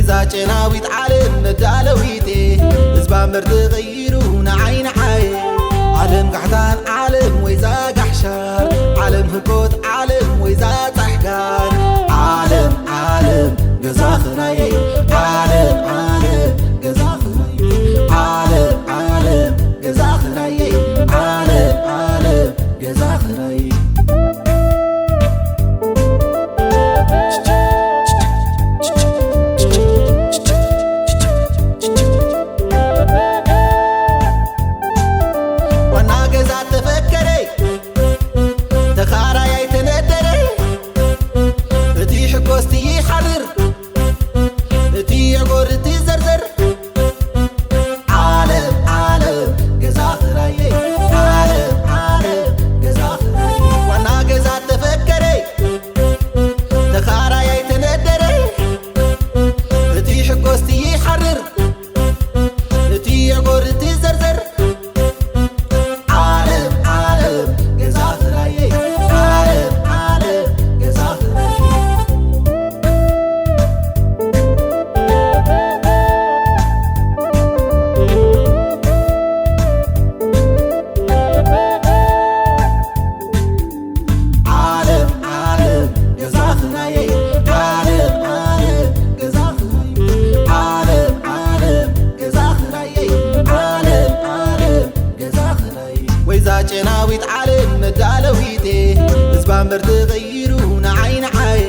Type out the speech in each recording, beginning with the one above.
እዛ ጨናዊት ዓለም መዳለዊቴ፣ ህዝባ እምበር ተቐይሩ ንዓይ ንዓይ። ዓለም ጋሕታን ዓለም ወይዛ ጋሕሻር፣ ዓለም ህኮት ዓለም ወይዛ ጻሕጋር። ዓለም ዓለም ገዛ ኽራየይ፣ ዓለም ዓለም ገዛ ኽራየይ፣ ዓለም ዓለም ገዛ ኽራየይ፣ ዓለም ዓለም ገዛ ኽራየይ። ዋና ገዛ ተፈከረ፣ ተኻራያይ ተነደረ፣ እቲ ሕጎስቲ ይሓርር፣ እቲ የጎር እቲ ዘርዘር። ዓለም ዓለም ገዛ ኽራየ፣ ዓለም ዓለም ገዛ ኽራየ። ዋና ገዛ ተፈከረ፣ ተኻራያይ ተነደረ፣ እቲ ሕጎስቲ ይሓርር፣ እቲ የጎር እቲ ዘርዘር። ዓለም ዓለም ገዛ ኽራየ፣ ዓለም ዓለም ገዛ ኽራየ። ዓለም ዓለም ገዛ ኽራየ፣ ዓለም ዓለም ገዛ ኽራየ፣ ዓለም ዓለም ገዛ ኽራየ፣ ዓለም ዓለም ገዛ ኽራየ። ወይዛ ጨናዊት ዓለም መዳለዊቴ፣ ህዝባ እምበር ተቐይሩ ንዓይ ንዓይ።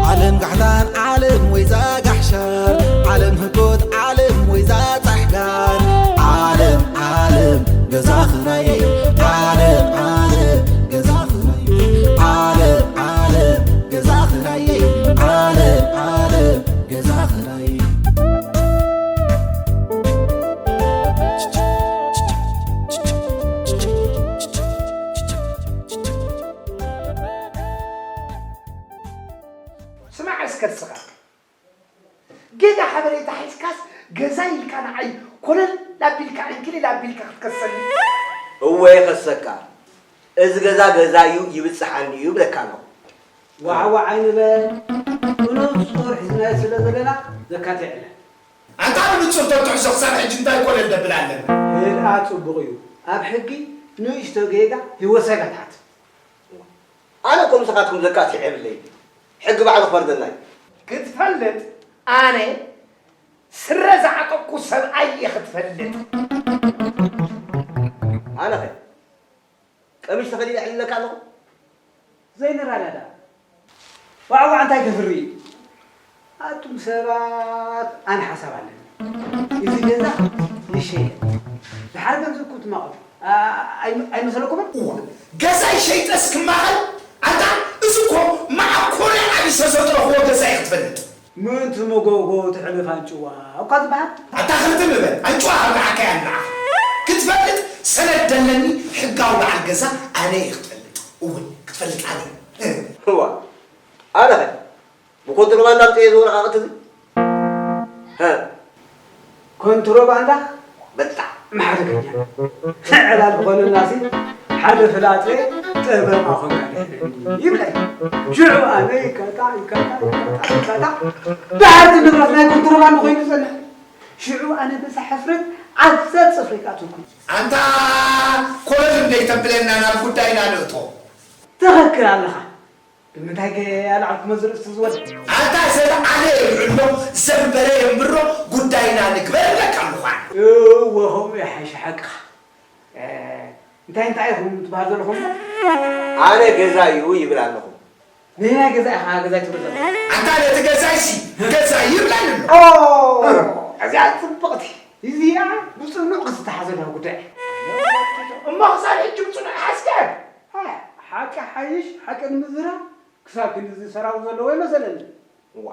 ዓለም ጋሕታን ዓለም ወይዛ ጋሕሻር፣ ዓለም ህኮት ዓለም ወይዛ ጻሕጋር። ዓለም ዓለም ገዛ ኽራየ፣ ዓለም ዓለም ገዛ ኽራየ፣ ዓለም ዓለም ገዛ ኽራየ፣ ዓለም ዓለም ገዛ ኽራየ። ስማዕ እስከ ንስኻ። ጌጋ ሓበሬታ ሒዝካስ ገዛ ኢልካ ንዓይ ኮለል ኣቢልካ ዕንክሊል ኣቢልካ ክትከሰኒ። እወ ይኸሰካ። እዚ ገዛ ገዛዩ ይብጽሓኒ እዩ እብለካ ኣለኹ። ዋዕዋዕ ኣይንበል። ብንጹር ሒዝናዮ ስለ ዘለና ዘካትዕ የለን። ኣንታ ብንጹር ተትሕዞ ክሳብ ሕጂ እንታይ ኮለል ደብል ኣለና? ህድኣ ጽቡቕ እዩ። ኣብ ሕጊ ንእሽቶ ጌጋ ህይወት ሰብ ኣትሓት። ኣነ እኮ ምሳኻትኩም ዘካትዕ የብለይ። ሕጊ ባዕሉ ክፈርደና እዩ። ክትፈልጥ ኣነ ስረ ዝዓጠቕኩ ሰብኣይ እየ ክትፈልጥ። ኣነኸ ቀሚሽ ተኸዲነ እዕልለካ ኣለኹ? ዘይንረዳዳእ። ዋዕዋዕ እንታይ ከፍሪ እዩ? ኣቱም ሰባት ኣነ ሓሳብ ኣለኒ። እዚ ገዛ ይሸየጥ። ድሓር ገንዘብኩም ትማቐሉ። ኣ-፣ ኣይ-፣ ኣይመሰለኩምን? እዋ፣ ገዛ ይሸይጠስ ክማቐል? ኣንታ፣ እዚ እኮ መዓኮርያ ኣቢሰ ዘጥረኽዎ ገዛ እዩ ክትፈልጥ። ምእንቲ መጎጎ ትሕልፍ ኣንጭዋ እኳ ዝበሃል። ኣታ ክርትም በል፣ ኣንጭዋ ካብ ንዓካ እያ ንዓኻ። ክትፈልጥ ሰነድ ደለኒ፣ ሕጋዊ በዓል ገዛ ኣነ እየ ክትፈልጥ። እወ፣ ክትፈልጥ ኣነ። እዋ፣ ኣነኸ ብኮንትሮባንዳ ኣምፅኤ ዝወረኻ ቅትዚ? ሀ? ኮንትሮባንዳ በጣም ሓደገኛ። ዕላል ዝኾነናሲ ሓደ ፍላጤ ጠበቃ ኾንካ ድሕነኒ ይብለኒ። ሽዑ ኣነ ይካታ፣ ይካታ፣ ይካታ፣ ይካታ። ድሓር እቲ ንብረት ናይ ኮንትሮባንድ ኮይኑ ይጸንሕ። ሽዑ ኣነ በዛ ሕፍረት ዓሰርተ ጽፍሪ ከኣትወኩ። ኣንታ ኮለል እንደይተብለና ናብ ጉዳይና ንእቶ። ትኽክል ኣለኻ። ብምንታይ ከ ኣልዓልኩሞ ዝርእስቲ ዝወድ? ኣንታ ዘልዓለ የብዕሎ፣ ዘንበረ የንብሮ፣ ጉዳይና ንግበር እብለካ ኣለኹ ኣነ። እወ፣ ከምኡ ይሓይሽ ሓቅኻ። እ፣ እንታይ እንታይ ኢኹም ትበሃል ዘለኹም? ኣነ ገዛ እዩ ይብል ኣለኹ። ነየናይ ገዛ ኢኻ ገዛ ትብል ዘለኻ? ኣንታ ነቲ ገዛይሲ ገዛ ይብል ኣሎ። ኦ፣ እዚኣ ጽብቕቲ። እዚኣ ብጽኑዕ ክትተሓዘላ ጉዳይ። እሞ ክሳብ ሕጂ ብጽኑዕ ሓዝካ? ኣይ፣ ሓቂ ሓይሽ፣ ሓቂ ንምዝራብ ክሳብ ክንድዚ ሰራዊት ዘለዎ ይመሰለኒ። እዋ፣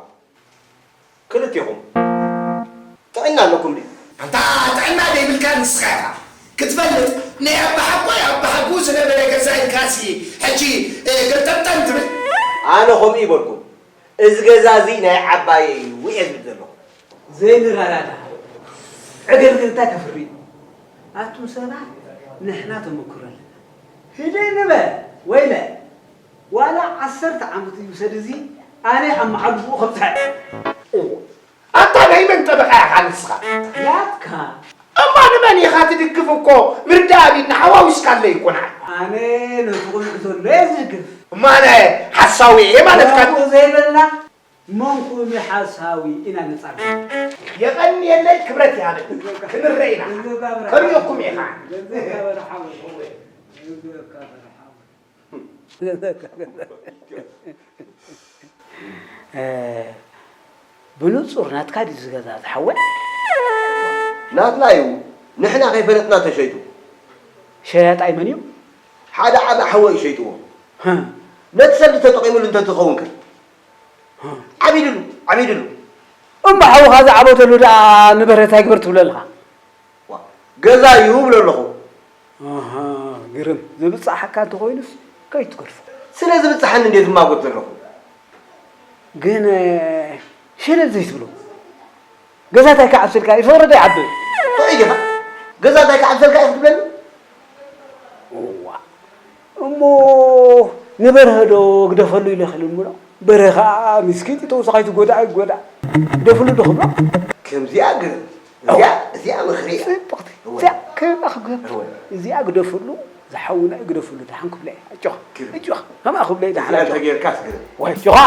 ክልቴኹም ጥዕና ኣለኩም ድዩ? ኣንታ ጥዕና ዘይብልካ ንስኻ ኢኻ ክትፈልጥ። ናይ ኣባሓጎይ ኣባሓጉ ዝነበረ ገዛ ኢልካሲ ሕጂ፣ እ፣ ግርጠምጠም ትብል? ኣነ ከምኡ ይበልኩም። እዚ ገዛ እዚ ናይ ዓባየይ እዩ እየ ዝብል ዘለኹ። ዘይንረዳዳእ ዕግርግር እንታይ ከፍሪ እዩ? ኣቱም ሰባት ንሕና ተመክሮ ኣለና። ህድእ ንበል ወይለ። ዋላ ዓሰርተ ዓመት ይውሰድ እዚ ኣነ ኣብ መዓልቦኡ ከብጽሐ። እዎ። ኣታ ኣንስኻ። ያትካ። እማ ንመን ኢኻ ትድግፍ እኮ ምርዳእ ቢልና ሓዋዊስካለይ እኮ ንዓይ። ኣነ ነቲ ቁኑዕ ዘሎ እየ ዝድግፍ። እማ ኣነ ሓሳዊ እየ ማለትካ። ከምኡ ዘይበልና መንኩ ሓሳዊ ኢና ንጻረፍ። የቐንየለይ ክብረት ይሃበል። ክንረኢና። ገንዘብካ በርሓ። ከርእየኩም እየ ኸዓ። ገንዘብካ በርሓ። ገንዘብካ በርሓ። እ፣ ብንጹር ናትካ ድዩ ዝገዛ ዝሓወይ? ናትና እዩ። ንሕና ከይፈለጥና ተሸይጡ። ሸያጣይ መን እዩ? ሓደ ዓቢ ሓወይ ሸይጥዎ። ህም። ነቲ ሰልዲ ተጠቒሙሉ እንተዝኸውን ከ? ህም። ዓቢድሉ፣ ዓቢድሉ። እሞ ሓውኻ ዝዓበደሉ ደኣ ንበረታ ይግበር ትብሎ ኣለኻ? ዋ፣ ገዛ እዩ እብሎ ኣለኹ። ኣሃ፣ ግርም። ዝብጻሓካ እንተኾይኑስ ከይትገድፎ። ስለ ዝብጻሓኒ እንዴ ዝማጎት ዘለኹ? ግን፣ እ፣ ሸለል ዘይትብሎ። ገዛ እንታይ ክዓብሰልካ እዩ? ፈረደ ይዓብር። ጥዑይ ዲኻ? ገዛ እንታይ ክዓብሰልካ እዩ ክትብለኒ? እዋ። እሞ ንበርሀ ዶ ግደፈሉ ኢለ ክብል እምብሎ፣ በርሀ ኸኣ ምስኪን ተወሳኺ ትጎዳእ ይጎዳእ። ግደፍሉ ዶ ክብሎ? ከምዚኣ ግን፣ እዚኣ፣ እዚኣ ምኽሪ እያ። ጽብቕቲ። እወ። እዚኣ ከመይ ክገብር? እወ። እዚኣ ግደፍሉ፣ ዝሓውና እዩ ግደፍሉ፣ ደሓን ክብለ እያ። እጆኻ፣ ግርም። እጆኻ፣ ከምኣ ክብለ እዩ ደሓን እዚኣ እጆኻ። እንተጌርካስ ግርም። ወይ እጆኻ።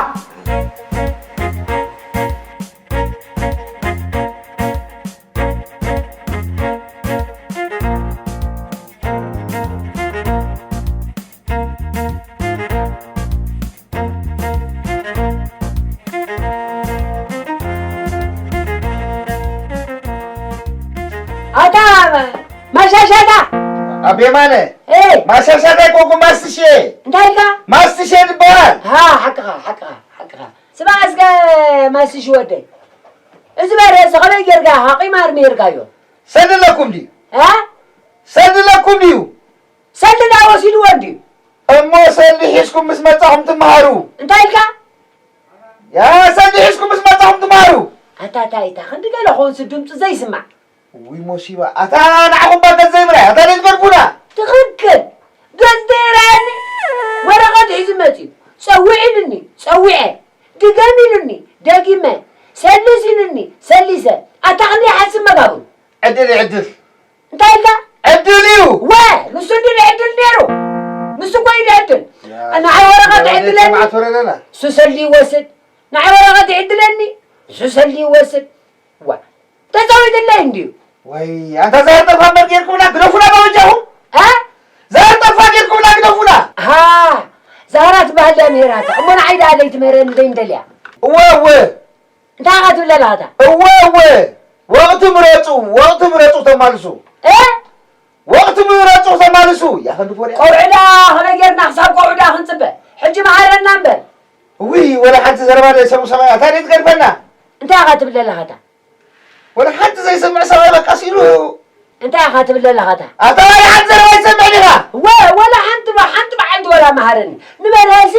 ኣታ ማሻሻታ! ኣቤ ማነ! ኤ! ማሻሻታ ኣይኮንኩን፣ ማስትሼ! እንታይ ኢልካ? ማስትሼ ዝበሃል! ሃ፣ ሓቅኻ፣ ሓቅኻ፣ ሓቅኻ። ስማዕ እስከ ማስትሽ ወደይ። እዚ በርሀ እዚ ከመይ ጌርካ ኢኻ ቂማር ነይርካዮ? ሰልዲ ኣለኩም ድዩ? እ? ሰልዲ ኣለኩም ድዩ? ሰልዲ ዳ ወሲድዎ እንድዩ። እሞ ሰልዲ ሒዝኩም ምስ መጻኹም ትመሃሩ። እንታይ ኢልካ? ያ ሰልዲ ሒዝኩም ምስ መጻኹም ትመሃሩ። ኣታ እንታይ እታ ክንዲ ገለ ኾንሲ ድምፂ ዘይስማዕ። ውይ ሞሲባ፣ ኣታ ንዓኹም ባገት ዘይብራይ፣ ኣታ ደይ ትገድፉና። ትኽክል። ገጽ ደይራኒ ወረቐት ሒዙ መጺኡ። ጸውዕ ኢሉኒ፣ ጸዊዐ። ድገም ኢሉኒ፣ ደጊመ። ሰልስ ኢሉኒ፣ ሰሊሰ። ኣታ ክንደይ ሓስብ መጋብሩ። ዕድል እዩ፣ ዕድል። እንታይ ኢልካ? ዕድል እዩ። ወ፣ ንሱ እንዲ ዕድል ነይሩ። ንሱ እኮ እዩ ዕድል። ያ፣ ንዓይ ወረቐት ዕድለኒ። ሰማዕት ወረደና። ንሱ ሰልዲ ይወስድ። ንዓይ ወረቐት ይዕድለኒ። ንሱ ሰልዲ ይወስድ። ዋ፣ ተጻዊትለይ እንድዩ። ወይ፣ ኣንታ ዛር ጠፋ መር ጌርኩምና፣ ግደፉና በበጃኹም። እ? ዛር ጠፋ ጌርኩምና፣ ግደፉና። ሃ፣ ዛራ ትበሃል ድያ ምሄራታ? እሞ ንዓይ ደኣ ዘይትምህረኒ ዘይምደልያ። እወ፣ እወ። እንታይ ኢኻ ትብል ኣለኻ እታ? እወ፣ እወ። ወቕቲ ምረጹ፣ ወቕቲ ምረጹ ተማልሱ። እ? ወቕቲ ምረጹ ተማልሱ። ያ ኸንዲ ኮርያ። ቆብዑ ደኣ ከመይ ጌርና ክሳብ ቆብዑ ደኣ ክንጽበ? ሕጂ መሃረና እምበር። ውይ፣ ወላ ሓንቲ ዘረባ ዘይሰምዑ ሰብኣይ፣ ኣታ ደይ ትገድፈና? እንታይ ኢኻ ትብል ኣለኻ እታ? ወላ ሓንቲ ዘይሰምዕ ሰብኣይ በቃ ሲሉ። እንታይ ኢኻ ትብል ኣለኻ እታ? ኣታ ወላ ሓንቲ ዘረባ ይሰምዕ ዲኻ? ወ-፣ ወላ ሓንቲ ባ-፣ ሓንቲ መዓልቲ ወላ መሃረኒ። ንበርሀሲ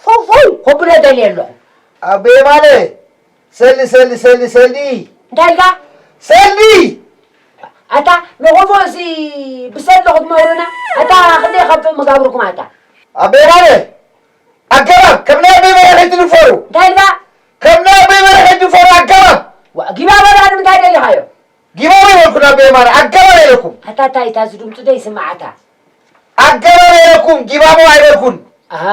ፈው ፈው ከብሎ ደልየ ኣለኹ። ኣቤ ማለ፣ ሰሊ፣ ሰሊ፣ ሰሊ፣ ሰሊ። እንታይ ኢልካ? ሰሊ! ኣታ ንኾፎሲ ብሰሊ ክትመሩና? ኣታ ክንደይ ከብቶም መጋብርኩም ኣታ? ኣቤ ማለ፣ ኣገባብ፣ ከም ናይ ኣቤ ማለ ከይትድፈሩ። እንታይ ኢልካ? ከም ናይ ኣቤ ማለ ከይትድፈሩ ኣገባብ። ዋ፣ ጊባባ ደኣ ንምንታይ ደሊኻዮ? ጊባባ ኣይበልኩን ኣቤ ማለ፣ ኣገባብ ኢለኩም። ኣታ እንታይ እታ እዚ ድምፁ ደይስማዕ ኣታ? ኣገባብ ኢለኩም፣ ጊባባ ኣይበልኩን። ኣሃ፣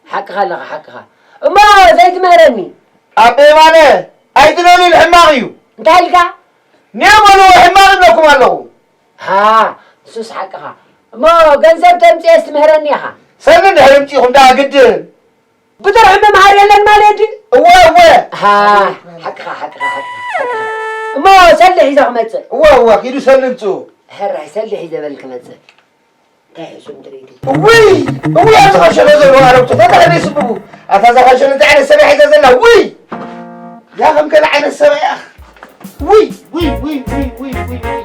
ሓቅኻ ኣለኻ፣ ሓቅኻ። እሞ ዘይትምህረኒ? ኣቤ ማነ፣ ኣይትደልዩ ሕማቕ እዩ። እንታይ ኢልካ? ኔ በልዎ፣ ሕማቕ እብለኩም ኣለኹ። ሃ፣ ንሱስ ሓቅኻ። እሞ ገንዘብ ተምጽኤስ ትምህረኒ ኢኻ? ሰብ እንድሕር እምጺኹም ደኣ ግድን። ብጥርሑ ምምሃር የለን ማለት ድዩ? እወ፣ እወ። ሃ፣ ሓቅኻ፣ ሓቅኻ፣ ሓቅኻ፣ ሓቅኻ። እሞ ሰሊ ሒዘ ክመጽእ? እወ፣ እወ፣ ኪዱ ሰሊ ምጽኡ። ሕራይ፣ ሰሊ ሒዘ በል ክመጽእ። እንታይ ሕሱም ትርኢት እዩ? እውይ! እውይ! ኣብዚ ኸሸሎ ዘለዉ ኣረግቶታት እንታይ ይስብቡ? ኣታ እዛ ኸሸሎ እንታይ ዓይነት ሰብያ ሒዛ ዘላ? ውይ! ያ ከም ገለ ዓይነት ሰብያ እያ። ውይ! ውይ! ውይ! ውይ! ውይ! ውይ! ውይ!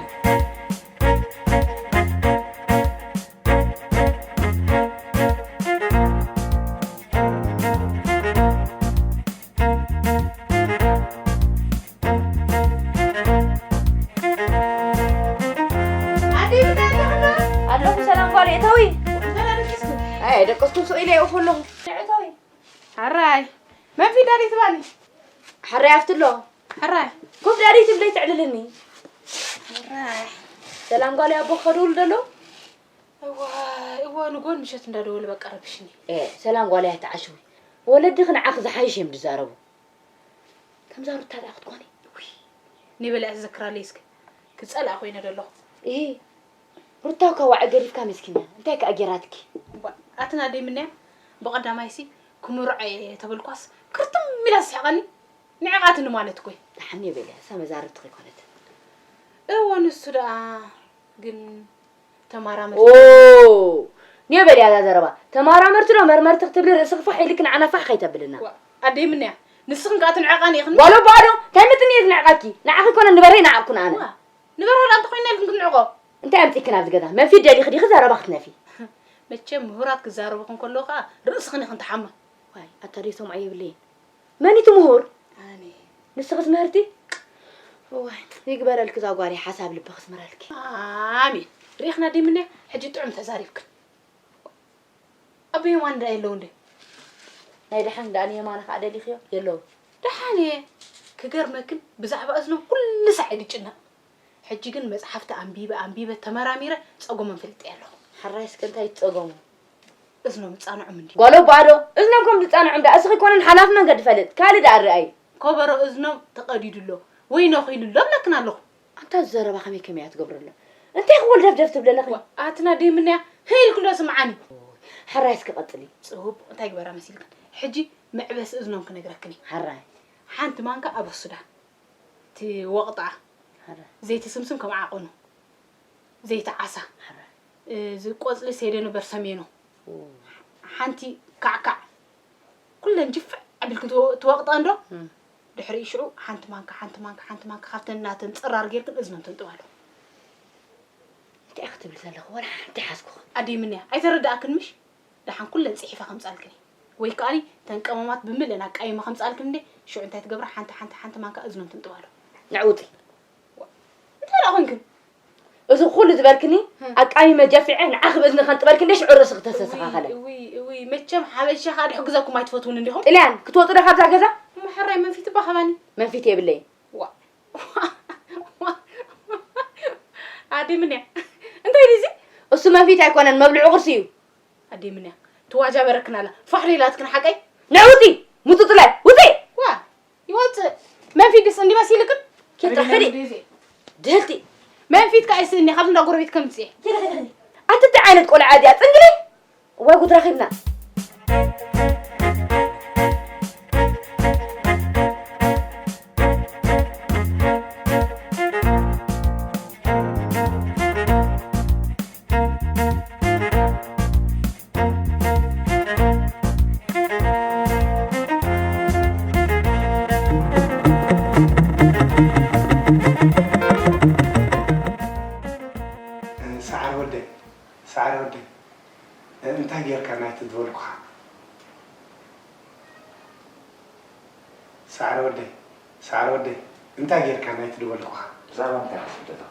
ኣደይ እንታይ ኣለኹ? ኣለኹ ሰላም ጓል እተዊ። እንታይ ደቂስኪ? ኣይ ደቀስኩም ስቕ ኢለ ይእኹ ኣለኹ። እተዊ። ሓራይ መን ፊዳ ደይ ትባኒ? ሓራይ ኣፍትሎ። ሕራይ፣ ኮፍ ዳዲ ትብለይ ትዕልልኒ። ሕራይ። ሰላም ጓል ኣቦ ከደውል ደሎ? እዋ፣ እዋ፣ ንጎን ምሸት እንዳደወለ በቃ ረብሽኒ። ኤ፣ ሰላም ጓል ኣይትዓሽዊ። ወለድኺ ንዓኺ ዝሓይሽ እዮም ዝዛረቡ። ከምዛ ሩታ ደኣ ክትኮኒ። ውይ፣ ኒበል እያ ትዘክራለይ እስከ። ክጸልኣ ኮይነ ደለኹ። እሂ፣ ሩታ እኳ ዋዒ ገዲፍካ መስኪና። እንታይ ከኣ ጌራትኪ? እባ፣ ኣትና ደይ ምንያ፣ ብቐዳማይሲ ክምርዖ እየ ተበልኳስ ክርትም ኢላ ትስሕቐኒ። ንዕቓትኒ ማለት እኮ እዩ። ደሓን እየ በልያ፣ እሳ መዛርብቲ ከይኮነት። እወ፣ ንሱ ደኣ ግን ተመራመርቲ ኦ! ኔ በልያ እዛ ዘረባ። ተመራመርቲ ዶ መርመርቲ ክትብሊ ርእስኺ ፋሕ ኢልኪ ንዓና ፋሕ ከይተብልና። ዋ፣ ኣደይ ምንያ፣ ንስኽን ከኣ ትንዕቓኒ ኢኽን። ጓል ኣቦኣ ዶ? እንታይ ምጥኒ እየ ዝንዕቐኪ? ንዓኺ ኮነ ንበረይ ንዓቕኩን ኣነ። ዋ፣ ንበረይ ደኣ እንተኾይንና ኢልክን ክንዕቆ። እንታይ ኣምጺእክን ኣብዚ ገዛ? መንፊት ደሊኺ ዲኺ ዘረባ ክትነፊ? መቸም ምሁራት ክዛረቡኽን ከለዉ ከኣ ርእስኽን ኢኽን ትሓማ። ዋይ፣ ኣታ ደይ ሰምዖ የብለይን። መን እዩ እቲ ምሁር? ኣነ። ንስኽስ ምህርቲ? እዋይ፣ ይግበረልኪ እዛ ጓለይ፣ ሓሳብ ልቢ ክስምረልኪ። ኣሜን። ርኢኽና ድዩ ምንያ? ሕጂ ጥዑም ተዛሪብክን። ኣቦይ የማን እንዳ የለዉ እንዴ? ናይ ደሓን ደኣ ንየማነ ከኣ ደሊኽዮ? የለዉ። ደሓን እየ። ክገርመክን ብዛዕባ እዝኖም ኩሉ ሳዕ እየ ዝጭነቕ። ሕጂ ግን መጽሓፍቲ ኣንቢበ ኣንቢበ ተመራሚረ ጸገሞም ፈሊጠ ኣለኹ። ሕራይ እስከ እንታይ ትጸገሙ? እዝኖም ይጻንዖም እንድዩ። ጓል ኣቦኣ ዶ? እዝኖም ከም ዝጻንዖም ደኣ እስኺ ኮነን ሓላፊ መንገዲ ፈልጥ። ካልእ ደኣ ርኣይ። ኮበሮ እዝኖም ተቐዲዱ ኣሎ ወይ ነኺሉ ኣሎ እብለክን ኣለኹ። ኣንታ እዚ ዘረባ ከመይ ከመይ እያ ትገብረሎም? እንታይ ክወልደፍደፍ ትብለለኺ? ዋ፣ ኣትና ደይ ምንያ ህይ ኢልክሎ ስምዓኒ። ሕራይ እስኪ ቀጽሊ። ጽቡቕ፣ እንታይ ግበራ መሲልክን? ሕጂ መዕበሲ እዝኖም ክነግረክን እየ። ሕራይ። ሓንቲ ማንካ ኣብ ሱዳን። እቲ ወቕጣ፣ ሓረ። ዘይቲ ስምስም ከም ዓቐኑ፣ ዘይቲ ዓሳ፣ ሓረ። እዚ ቆጽሊ ሴደኖ በርሰሜኖ፣ ኦ። ሓንቲ ካዕካዕ፣ ኩለን ጅፍዕ ኣቢልክን ትወ-፣ ትወቕጣ እንዶ፣ እም። ድሕሪ ሽዑ ሓንቲ ማንካ፣ ሓንቲ ማንካ፣ ሓንቲ ማንካ ካብተን ናተን ጽራር ጌርክን እዝነን ተንጥባሉ። እንታይ ክትብል ዘለኹ? ወላ ሓንቲ ሓዝኩኽን። ኣደይ ምንያ፣ ኣይተረድኣክን ምሽ? ደሓን ኩለን ጽሒፈ ከምጻልክን እየ። ወይ ከኣኒ እተን ቀመማት ብምልእን ኣቃይመ ከምጻልክን እንዴ፣ ሽዑ እንታይ ትገብራ? ሓንቲ፣ ሓንቲ፣ ሓንቲ ማንካ እዝኖም ትንጥባሉ። ንዕ ውጺ። ዋ፣ እንታይ ደኣ ኮንክን? እዚ ኩሉ ዝበልክኒ፣ ህም። ኣቃይመ ጀፊዐ ንዓኺ ብእዝኒ ከንጥበልኪ እንዴ፣ ሽዑ ርእስኺ ተስተኻኸለ። እውይ፣ እውይ፣ እውይ፣ መቸም ሓበሻ ከኣ ድሕግዘኩም ኣይትፈትዉን እንዲኹም። ጥልያን፣ ክትወጹ ዶ ካብዛ ገዛ? እሞ ሕራይ መንፊት እባ ሃባኒ። መንፊት የብለይን። ዋ። ኣደይ ምንያ፣ እንታይ ድዩ እዚ? እሱ መንፊት ኣይኮነን፣ መብልዑ ቁርሲ እዩ። ኣደይ ምንያ፣ ትዋጃበረክን ኣላ። ፋሕ ዶ ኢላትክን ሓቀይ? ንዕ ውጺ! ሙጹ ጥላይ! ውጺ! ዋ፣ ይወጽእ። መንፊት ድስ እንዲ መሲልክን? ኬታ፣ ኪዲ። ድህልቲ። መንፊት ከኣ ይስእኒ፣ ካብዚ እንዳ ጎረቤት ከምጽእ። ኪዲ፣ ኪዲ፣ ኪዲ። ኣንቲ እንታይ ዓይነት ቆልዓ እዚኣ? ጽንግሊ! እዋይ ጉድ ረኺብና። ሰዓረ ወደይ፣ ሰዓረ ወደይ፣ እንታይ ጌርካ ናይቲ ዝበልኩኻ? ሰዓረ ወደይ፣ ሰዓረ ወደይ፣ እንታይ ጌርካ ናይቲ ዝበልኩኻ? ብዛዕባ እንታይ ሓስብ ዘለኹ?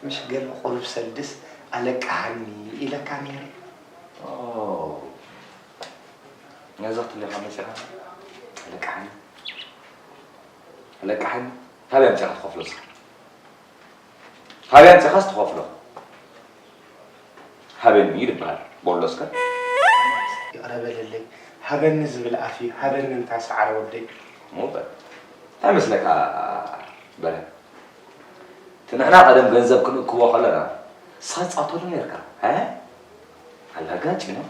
ምሽ ገለ ቁሩብ ሰልድስ ኣለቅሓኒ ኢለካ ነይረ። ኦ፣ ነዚ ክትብለካ መጺኻ? ኣለቅሓኒ? ኣለቅሓኒ? ካበይ ኣምጺኻ ትኸፍሎ እስኻ? ካበይ ኣምጺኻስ ትኸፍሎ? ሃበኒ ይበሃል። በሎ እስከ። ይቕረ በለለይ። ሃበኒ ዝብል ኣፍ እዩ። ሃበኒ እንታ ሰዓረ ወደይ። እሞ በል። እንታይ መስለካ በለ? እቲ ንሕና ቀደም ገንዘብ ክንእክቦ ከለና ንስኻ ትጻወተሉ ነርካ። እ? ኣላጋጭ ነው።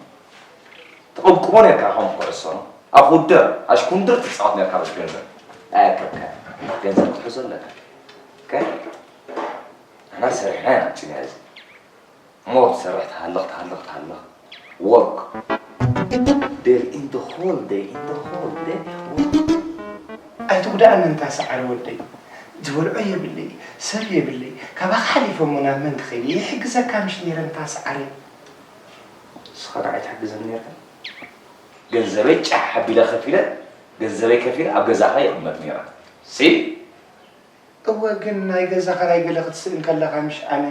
ትቕብቅቦ ነርካ ከም ኩዕሶ ነው። ኣኹድር፣ ኣሽኩንድር ትጻወት ነርካ በቲ ገንዘብ። ኣየከብካ። ገንዘብ ክትሕዞ ኣለካ። ከ? ንሕና ሰሪሕና ኢና ኣምጺእና እዚ። ሞር ትሰርሕ ትሃልኽ፣ ትሃልኽ፣ ትሃልኽ። Work. Day in the whole day, in the whole day. ኣይትጉዳእኒ እንታ ሰዓረ ወደይ። ዝበልዖ የብለይ፣ ሰብ የብለይ። ካባኻ ሓሊፈ እሞ ናብ መን ክኸይድ? ይሕግዘካ ምሽ ነይረ እንታ ሰዓረ። ንስኻ ንዓይ ትሕግዘኒ ነይርካ? ገንዘበይ ጫሕ ኣቢለ ከፊለ፣ ገንዘበይ ከፊለ ኣብ ገዛኻ ይቕመጥ ነይረ። ሲ? እወ፣ ግን ናይ ገዛ ኸራይ ገለ ክትስእን ከለኻ፣ ምሽ ኣነ፣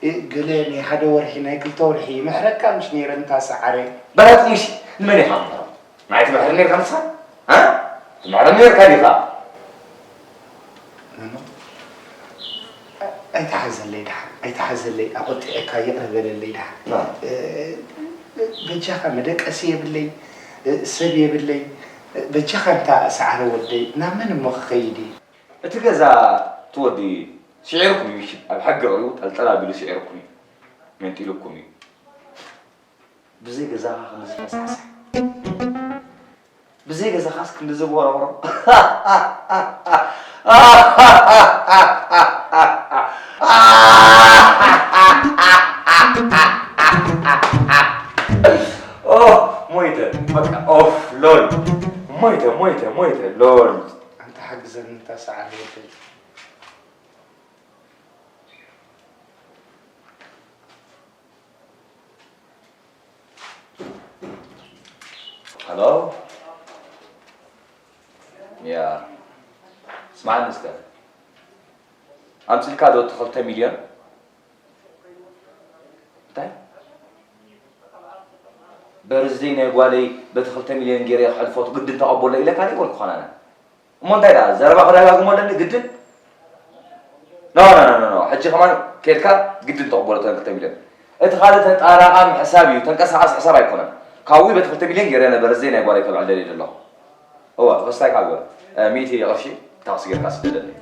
እ፣ ገለ ናይ ሓደ ወርሒ፣ ናይ ክልተ ወርሒ ይምሕረካ ምሽ ነይረ፣ እንታ ሰዓረ። በላጽ ምሽ፣ ንመን ኢኻ ትምሕሮ? ንዓይ ትምሕር ነርካ ንስኻ? እ? ትምሕረኒ ነርካ ዲኻ? ኣይትሓዘለይ ደሓን፣ ኣይትሓዘለይ፣ ኣቖጢዐካ ይቕረ በለለይ ደሓን። ና። እ፣ በጃኻ መደቀሲ የብለይ፣ እ፣ ሰብ የብለይ፣ እ፣ በጃኻ እንታ ሰዓረ ወደይ ናብ መን እሞ ክኸይድ እየ? እቲ ገዛ እቲ ወዲ ስዒርኩም እዩ፣ ኣብ ሕጊ ኣቕሪቡ ጠልጠል ኣቢሉ ስዒርኩም እዩ፣ መንጢልኩም እዩ። ብዘይ ገዛኻ ክንዲ ዝፈሳሕሳሕ፣ ብዘይ ገዛኻስ ክንዲ ዝቦረቕሮ። ኦህ፣ ሞይተ፣ በቃ፣ ኦፍ፣ ሎል። ሞይተ፣ ሞይተ፣ ሞይተ፣ ሎል። ኣንታ ሓግዘኒ፣ እንታ ሰዓር ወደይ። ሃሎ? ያ። ስማዕኒ እስከ። ኣምጺልካ ዶ እቲ ክልተ ሚልዮን? እንታይ? በርዝደይ ናይ ጓለይ በቲ ክልተ ሚልዮን ገይረ ክሕልፎ ግድን ተቐበሎ ኢለካ ዶ ይበልኩ ኾነ ኣነ? እሞ እንታይ ደኣ፣ ዘረባ ክደጋግሞ ኣለኒ ግድን? ኖ፣ ኖ፣ ኖ፣ ኖ፣ ኖ። ሕጂ ከማን ኬድካ ግድን ተቕበሎ እተን ክልተ ሚልዮን። እቲ ካልእ ተጣራቓሚ ሕሳብ እዩ፣ ተንቀሳቓሲ ሕሳብ ኣይኮነን። ካብኡ በቲ ክልተ ሚልዮን ገይረ ነበር፣ እዚ ናይ ጓለይ ከብዕል ደልየ ዘለኹ። እወ፣ ተኸስታይ ካብ ግበር። እ፣ ሚእቲ ቅርሺ ታክሲ ጌርካ ስደደለይ።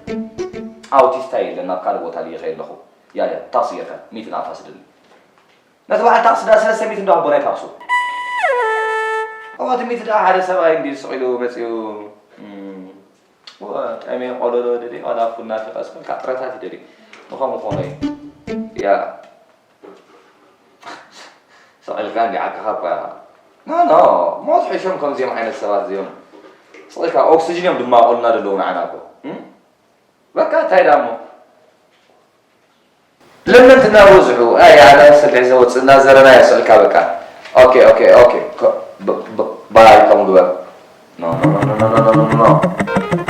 ኣውቲስታ የለን፣ ናብ ካልእ ቦታ ልኢኸ ኣለኹ። ያ፣ ያ፣ ታክሲ ጌርካ ሚእቲ ናቕፋ ስደደለይ። ነቲ በዓል ታክሲ ደኣ ሰለስተ ሚእቲ እንዳወቦ ናይ ታክሱ። እሞ እቲ ሚእቲ ደኣ ሓደ ሰብኣይ እንድዩ ስቕ ኢሉ መጺኡ፣ እም፣ ወ-፣ ጠሜ ቆለሎ ደልዩ፣ ዋላ ፉል ናፊቐ ስቕ ኢልካ ጥረታት ይደልዩ። ንኸምኡ ክኾኖ እዩ። ያ። ስቕ ኢልካ እንዲ ዓቅኻ እኳ ኢኻ። ኖ፣ ኖ፣ ሞት ሕሾም ከምዚኦም ዓይነት ሰባት እዚኦም። ስቕ ኢልካ ኦክስጅን እዮም ድማቐሉና ደለዉ ንዓና እኮ። እም? በቃ እንታይ ደኣ እሞ? ለመንቲ እናበዝሑ፣ ኣይ፣ ኣነ ስልሒ ዘወፅእ እናዘረና እየ ስልካ በቃ። ኦኬ፣ ኦኬ፣ ኦኬ። ኮ-፣ ብ-፣ ብ-፣ ባይ ከምኡ ግበር። ኖ፣ ኖ፣ ኖ።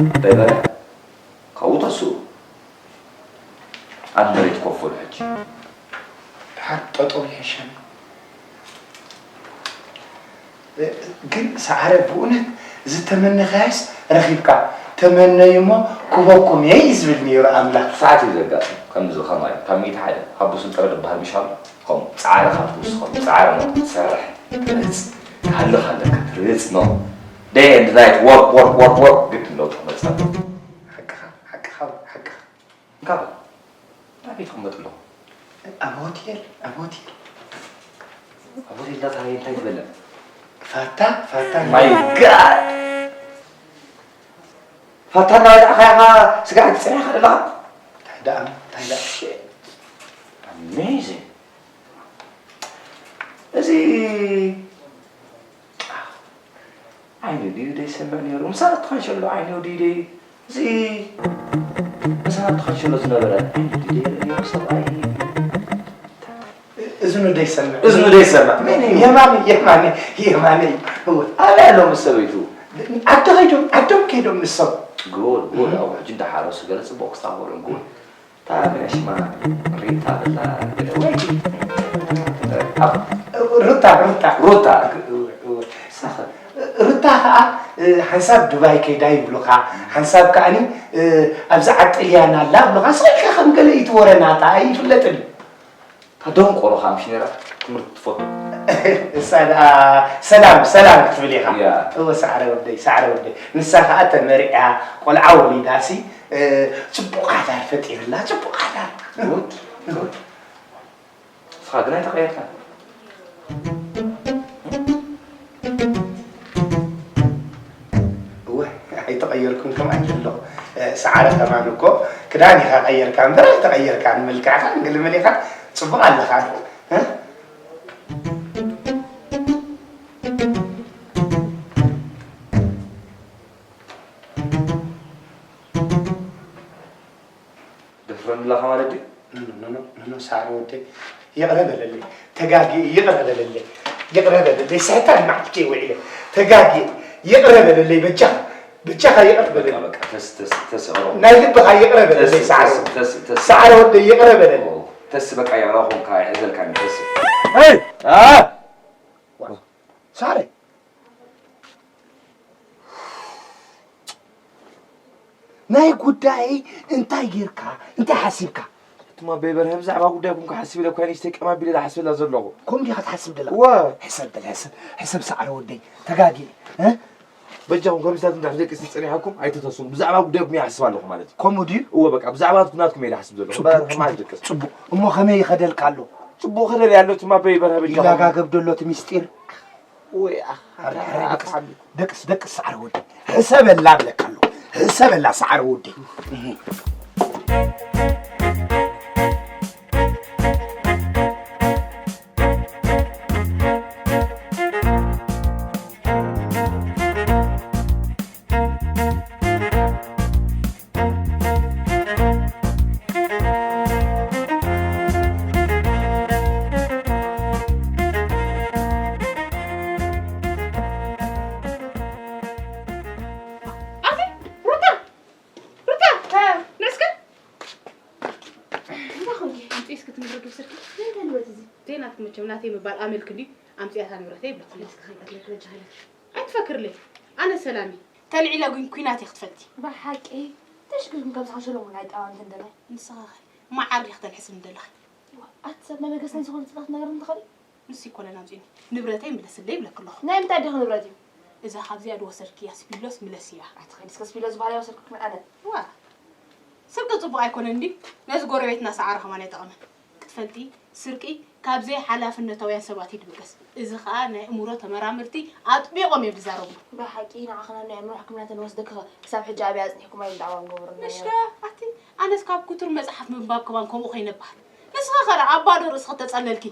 እንታይ በለ? ካብኡ ተስኡ። ኣብ መሬት ኮፍ በሉ ሕጂ። ደሓር ጠጠው ይሕሸኒ። ግን ሰዓረ ብእውነት ዝተመነኻያስ ረኺብካ ተመነዩ እሞ ክበኩም እየ እዩ ዝብል ነይሩ ኣምላኽ። ብዙሓት እዩ ዘጋጥም። ከምዚ ከማይ ካብ ሚእቲ ሓደ ሓቡስ ጥረ ዝበሃል ምሽ ኣሎ። ከምኡ ጻዕሪ ካብ ትውስኸሉ ጻዕሪ ሞ ትሰርሕ ትርህጽ ትሃልኽ ኣለካ ትርህጽ ሞ day and night work work work work ግድን ለውጢ ክመጽእ ኣለዎ። ሓቅኻ ሓቅኻ ሓቅኻ። እንካብ፣ እንታይ ቤት ክቕመጥ ኣለኹ? ኣብ ሆቴል፣ ኣብ ሆቴል። ኣብ ሆቴል ዳታ እንታይ ትበልዕ? ፋታ፣ ፋታ። My God! ፋታ እናበላዕካ ኢኻ ስጋዕ ትጽንሕ ኢኻ ዘለኻ? እንታይ ደኣ፣ እንታይ ደኣ? Shit. Amazing. እዚ ዓይኑ ድዩ ደይሰምዕ ነይሩ? ምሳና ትኸንሸሎ ዓይኑ ድዩ ደይ-፣ እዚ ምሳና ትኸንሸሎ ዝነበረ ዓይኑ ድዩ ደይርኢ ነይሩ ሰብኣይ? እዝኑ ደይሰምዕ። እዝኑ ደይሰምዕ። መን እዩ? የማነ፣ የማነ፣ የማነ እዩ። እወ። ኣበይ ኣሎ ምስ ሰበይቱ? ዓዲ ኸይዶም፣ ዓዶም ከይዶም ንሶም። ጉድ፣ ጉድ። ኣብኡ ሕጂ እንዳሓረሱ ገለ ጽቡቕ ክስታወሎም፣ ጉድ። እታ ሽማ ሪታ በላ ወይ ሩታ፣ ሩታ። ሩታ። ሩታ ኸዓ፣ እ፣ ሓንሳብ ዱባይ ከይዳ ይብሉኻ፣ ሓንሳብ ከዓኒ፣ እ፣ ኣብዛ ዓዲ ጥልያን ኣላ ይብሉኻ። ስቕ ኢልካ ከም ገለ እዩ እቲ ወረ ናታ፣ ኣይፍለጥን እዩ። እታ ደንቆሮ ኸዓ ምሽ ነይራ ትምህርቲ ትፈቱ። እሳ ደኣ ሰላም፣ ሰላም ክትብል ኢኻ። ያ። እወ፣ ሳዕረ ወደይ፣ ሳዕረ ወደይ። ንሳ ኸዓ ተመሪዓ፣ ቆልዓ ወሊዳሲ፣ እ፣ ጽቡቕ ሓዳር ፈጢርላ፣ ጽቡቕ ሓዳር። ጉድ፣ ጉድ። ንስኻ ግን ኣይተቐየርካን። እወ፣ ኣይተቐየርኩን፣ ከምኣ ኢለ ኣለኹ። እ፣ ሰዓረ ከማን እኮ ክዳን ኢኻ ቀየርካ እምበር ኣይተቐየርካን። መልክዕኻን ገለ መሊኻ ጽቡቕ ኣለኻ። እ? ደፍረኒ ኣለኻ ማለት ድዩ? ኖ፣ ኖ፣ ኖ፣ ኖ፣ ኖ፣ ሳዕረ ወደይ፣ ይቕረ በለለይ። ተጋግየ፣ ይቕረ በለለይ። ይቕረ በለለይ። ስሕታን መዓልቲ ውዒለ። ተጋግየ፣ ይቕረ በለለይ። በጃኻ፣ በጃኻ ይቕረ በለለይ። በቃ፣ በቃ፣ ተስ፣ ተስ፣ ተስ፣ ኦሮ። ናይ ልብኻ ይቕረ በለለይ፣ ተስ፣ ሳዕረ ተስ፣ ወደይ። ተስ፣ ተስ። ሳዕረ ወደይ፣ ይቕረ በለለይ። ኦ፣ ተስ፣ በቃ፣ ይቕረ ኾንካ፣ ኣይሕዘልካን፣ ተስ። ሄይ! አ! ዋ፣ ሳዕረ! ናይ ጉዳየይ እንታይ ጌርካ፣ እንታይ ሓሲብካ? ትማ በይበርሀ ብዛዕባ ጉዳይኩም ክሓስብ ኢለ እኳ ንእሽተይ ቀማቢለ ዝሓስበላ ዘለኹ። ከምኡ ዲኻ ትሓስብ ዘለኻ? እወ። ሕሰብ በል ሕሰብ፣ ሕሰብ ሰዓረ ወደይ፣ ተጋጊ። እ? በጃኹም ከምዚታት እንድሕር ደቂ ጸኒሓኩም ኣይትተስኑ። ብዛዕባ ጉዳይኩም እየ ሓስብ ኣለኹ ማለት እዩ። ከምኡ ድዩ? እወ በቃ ብዛዕባ ናትኩም እየ ዝሓስብ ዘለኹ። እምበር ከማን ደቅስ። ጽቡቕ። እሞ ከመይ ይኸደልካ ኣሎ? ጽቡቕ ከደል ያለው ትማ በይበርሀ በጃኹም። ይላጋገብ ዶ ኣሎ እቲ ሚስጢር? ወይ ኣኻ ኣረ፣ ኣረ፣ ደቅስ፣ ደቅስ፣ ደቅስ፣ ሰዓረ ወደይ። ሕሰበላ እብለካ ኣለኹ። ሕሰበላ ሰዓረ ወደይ። እህ። ኣቲ ሩታ፣ ሩታ፣ ንስከ እንታይ ኾንኪ? ኣምፅእስኪ እቲ ንብረት ወሰድኪ? እንታይ ንብረት እዚ? ዘይናትኪ መቸም ናተይ ምባል ኣመልኪ እንድዩ። ኣምፅእያ እታ ንብረተይ ይብለኪ። ንስኪ ከይቀትለኪ በጃኺ ኢለኪ። ኣይትፈክርለይ። ኣነ ሰላም እየ። ተልዒለ ግን ኲናት እየ ክትፈልጢ። ብሓቂ? ተሽግርግም ከም ዝሓሸሎም እውን ኣይጠዋምትን ደላይ። ንስኺ ኸ መዓር ዲኺ ተልሕስኒ ደለኺ? ኣቲ ሰብ መበገስን ዝኾነ ፅናት ነገር እንትኸዲ? ንሱ ኣይኮነን ኣምፂኡኒ። ንብረተይ ምለስለይ ይብለኪ ኣለኹ። ናይ ምንታይ ኣዴኺ ንብረት እዩ? እዛ ካብዚኣ ዝወሰድክያ ስፒሎስ ምለስያ። ኣቲ ኸይዲ እስከ ስፒሎ ዝበሃል ኣይወሰድኩ ክመጣ ኣነ። ዋ ስርቂ ፅቡቕ ኣይኮነን እንድዩ። ነዚ ጎረቤትና ሰዓረ ከማን ኣይጠቐመን። ክትፈልጢ ስርቂ ካብ ዘይሓላፍነታውያን ሰባት እዩ ዝብገስ። እዚ ኸኣ ናይ እምሮ ተመራመርቲ ኣጥቢቖም እዮም ዝዛረብሉ። ብሓቂ ንዓኺ ናብ ናይ ኣእምሮ ሕክምና ተንወስደኪ ኸ ክሳብ ሕጂ ኣብያ ኣጽኒሕኩም ኣይንዳዕዋ ንገብሮ ኣለና። ምሽ ዶ ኣቲ ኣነስ ካብ ክቱር መጽሓፍ ምንባብ ከማን ከምኡ ኮይነ እበሃል። ንስኺ ኸ ኣብ ባዶ ርእስኺ ተጸለልኪ።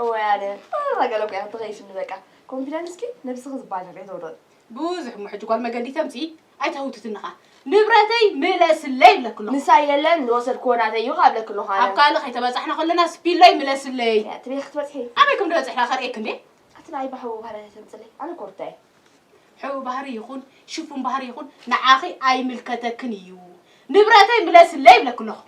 እዋይ ኣነ ኣራ ገለ እኮ እያ ትኸይሽኒ በቃ። ኮንፊደንስኪ ነብስኺ ዝበሃል ነገር ኣይተውርድ። ብዙሕ እሞ ሕጂ ጓል መገዲ ተምጺ ኣይተህውትትኒ ኸኣ። ንብረተይ ምለስለይ ይብለኪ ኣለኹ። ንሳ የለን ዝወሰድክዎ ናተይ እዩ ካብ ለኪ ኣለኹ ኣነ። ኣብ ካልእ ከይተበጻሕና ከለና ስፒለይ ምለስለይ። ትበይ ክትበጽሒ። ኣበይ ከም ዝበጽሕና ከርእየኪ እንዴ። ኣቲ ንዓይ ብሕቡእ ባህርያት ኣይተምጽለይ ኣነ ኮርታ እየ። ሕቡእ ባህሪ ይኹን ሽፉን ባህሪ ይኹን ንዓኺ ኣይምልከተክን እዩ። ንብረተይ ምለስለይ ይብለኪ ኣለኹ።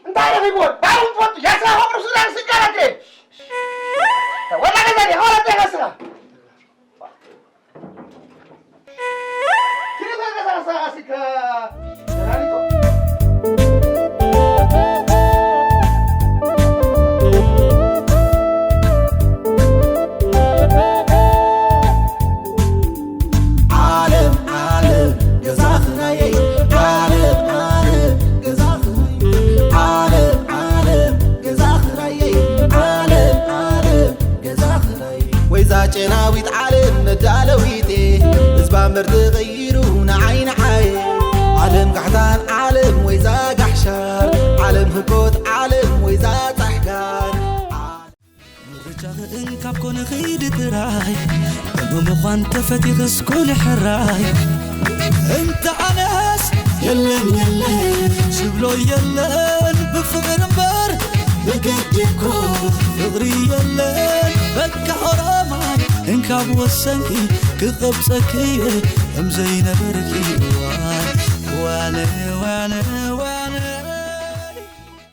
እንታይ ረኺብዎ? ባይሩ ትፈቱ ያስራ ሆቅር ሱዳን ስጋራቴ ወላ ገዛኒ ሆላ ተጋስራ ወይዛ ጨናዊት ዓለም መዳለዊቴ ህዝባ እምበር ተቐይሩ ንዓይ ንዓይ ዓለም ጋሕታን ዓለም ወይዛ ጋሕሻ ዓለም ህኮት ዓለም ወይዛ ጻሕጋን ምርጫ ክእን ካብ ኮነ ኺድ ጥራይ ብምዃን ተፈቲኽስ ኩን ሕራይ እንተ ኣነስ የለን የለን ዝብሎ የለን ብፍቕር እምበር ብግዲ እኮ ፍቕሪ የለን በቃ ኦሮማይ እንካብ ወሰንኪ ክቐብፀኪ እየ ከም ዘይነበርኪ እዋን ዋነ ዋነ